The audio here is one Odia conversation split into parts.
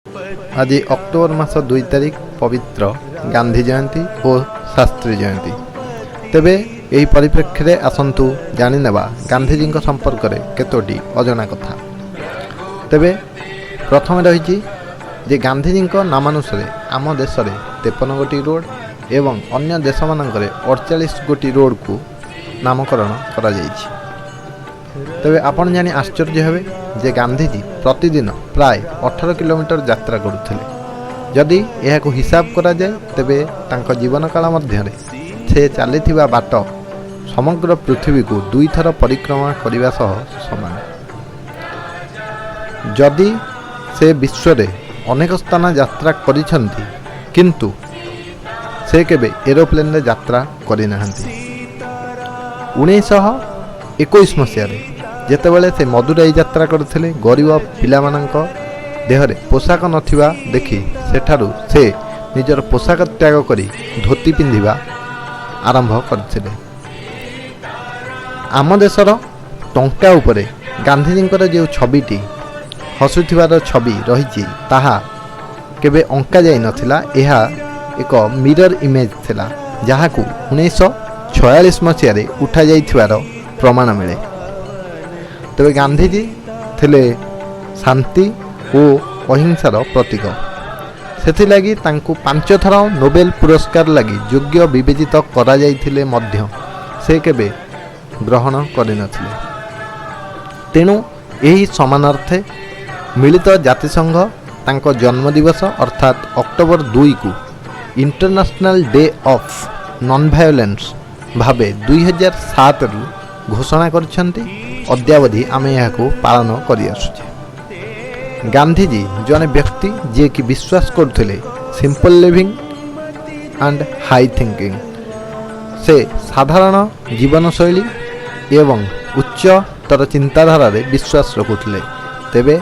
ଆଜି ଅକ୍ଟୋବର ମାସ 2 ତାରିଖ, ପବିତ୍ର ଗାନ୍ଧୀ ଜୟନ୍ତୀ ଓ ଶାସ୍ତ୍ରୀ ଜୟନ୍ତୀ। ତେବେ ଏହି ପରିପ୍ରେକ୍ଷୀରେ ଆସନ୍ତୁ ଜାଣିନେବା ଗାନ୍ଧିଜୀଙ୍କ ସମ୍ପର୍କରେ କେତୋଟି ଅଜଣା କଥା। ତେବେ ପ୍ରଥମେ ରହିଛି ଯେ ଗାନ୍ଧିଜୀଙ୍କ ନାମାନୁସାରେ ଆମ ଦେଶରେ 53 ଗୋଟି ରୋଡ଼ ଏବଂ ଅନ୍ୟ ଦେଶମାନଙ୍କରେ 48 ଗୋଟି ରୋଡ଼କୁ ନାମକରଣ କରାଯାଇଛି। ତେବେ ଆପଣ ଜାଣି ଆଶ୍ଚର୍ଯ୍ୟ ହେବେ ଯେ ଗାନ୍ଧିଜୀ ପ୍ରତିଦିନ ପ୍ରାୟ 18 କିଲୋମିଟର ଯାତ୍ରା କରୁଥିଲେ। ଯଦି ଏହାକୁ ହିସାବ କରାଯାଏ, ତେବେ ତାଙ୍କ ଜୀବନକାଳ ମଧ୍ୟରେ ସେ ଚାଲିଥିବା ବାଟ ସମଗ୍ର ପୃଥିବୀକୁ ଦୁଇଥର ପରିକ୍ରମା କରିବା ସହ ସମାନ। ଯଦି ସେ ବିଶ୍ୱରେ ଅନେକ ସ୍ଥାନ ଯାତ୍ରା କରିଛନ୍ତି, କିନ୍ତୁ ସେ କେବେ ଏରୋପ୍ଲେନରେ ଯାତ୍ରା କରିନାହାନ୍ତି। 1921 ମସିହାରେ ଯେତେବେଳେ ସେ ମଦୁରାଇ ଯାତ୍ରା କରିଥିଲେ, ଗରିବ ପିଲାମାନଙ୍କ ଦେହରେ ପୋଷାକ ନଥିବା ଦେଖି ସେଠାରୁ ସେ ନିଜର ପୋଷାକ ତ୍ୟାଗ କରି ଧୋତି ପିନ୍ଧିବା ଆରମ୍ଭ କରିଥିଲେ। ଆମ ଦେଶର ଟଙ୍କା ଉପରେ ଗାନ୍ଧିଜୀଙ୍କର ଯେଉଁ ଛବିଟି, ହସୁଥିବାର ଛବି ରହିଛି, ତାହା କେବେ ଅଙ୍କା ଯାଇନଥିଲା। ଏହା ଏକ ମିରର ଇମେଜ୍ ଥିଲା, ଯାହାକୁ 1946 ମସିହାରେ ଉଠାଯାଇଥିବାର ପ୍ରମାଣ ମିଳେ। ତେବେ ଗାନ୍ଧିଜୀ ଥିଲେ ଶାନ୍ତି ଓ ଅହିଂସାର ପ୍ରତୀକ। ସେଥିଲାଗି ତାଙ୍କୁ ପାଞ୍ଚ ଥର ନୋବେଲ ପୁରସ୍କାର ଲାଗି ଯୋଗ୍ୟ ବିବେଚିତ କରାଯାଇଥିଲେ ମଧ୍ୟ ସେ କେବେ ଗ୍ରହଣ କରିନଥିଲେ। ତେଣୁ ଏହି ସମାନାର୍ଥେ ମିଳିତ ଜାତିସଂଘ ତାଙ୍କ ଜନ୍ମଦିବସ ଅର୍ଥାତ୍ October 2କୁ International Day of Non Violence ଭାବେ 2007ରୁ ଘୋଷଣା କରିଛନ୍ତି। ଅଦ୍ୟାବଧି ଆମେ ଏହାକୁ ପାଳନ କରିଆସୁଛେ। ଗାନ୍ଧିଜୀ ଜଣେ ବ୍ୟକ୍ତି ଯିଏକି ବିଶ୍ୱାସ କରୁଥିଲେ simple living and high thinking। ସେ ସାଧାରଣ ଜୀବନଶୈଳୀ ଏବଂ ଉଚ୍ଚତର ଚିନ୍ତାଧାରାରେ ବିଶ୍ୱାସ ରଖୁଥିଲେ। ତେବେ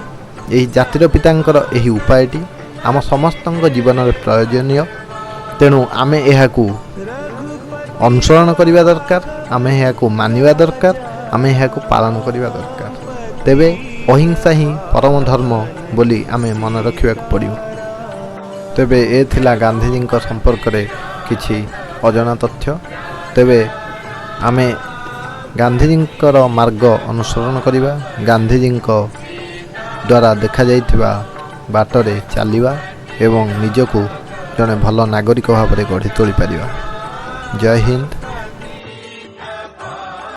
ଏହି ଜାତିର ପିତାଙ୍କର ଏହି ଉପାୟଟି ଆମ ସମସ୍ତଙ୍କ ଜୀବନରେ ପ୍ରୟୋଜନୀୟ। ତେଣୁ ଆମେ ଏହାକୁ ଅନୁସରଣ କରିବା ଦରକାର, ଆମେ ଏହାକୁ ମାନିବା ଦରକାର, ଆମେ ଏହାକୁ ପାଳନ କରିବା ଦରକାର। ତେବେ ଅହିଂସା ହିଁ ପରମ ଧର୍ମ ବୋଲି ଆମେ ମନେ ରଖିବାକୁ ପଡ଼ିବ। ତେବେ ଏ ଥିଲା ଗାନ୍ଧିଜୀଙ୍କ ସମ୍ପର୍କରେ କିଛି ଅଜଣା ତଥ୍ୟ। ତେବେ ଆମେ ଗାନ୍ଧିଜୀଙ୍କର ମାର୍ଗ ଅନୁସରଣ କରିବା, ଗାନ୍ଧିଜୀଙ୍କ ଦ୍ୱାରା ଦେଖାଯାଇଥିବା ବାଟରେ ଚାଲିବା ଏବଂ ନିଜକୁ ଜଣେ ଭଲ ନାଗରିକ ଭାବରେ ଗଢ଼ି ତୋଳିପାରିବା। ଜୟ ହିନ୍ଦ।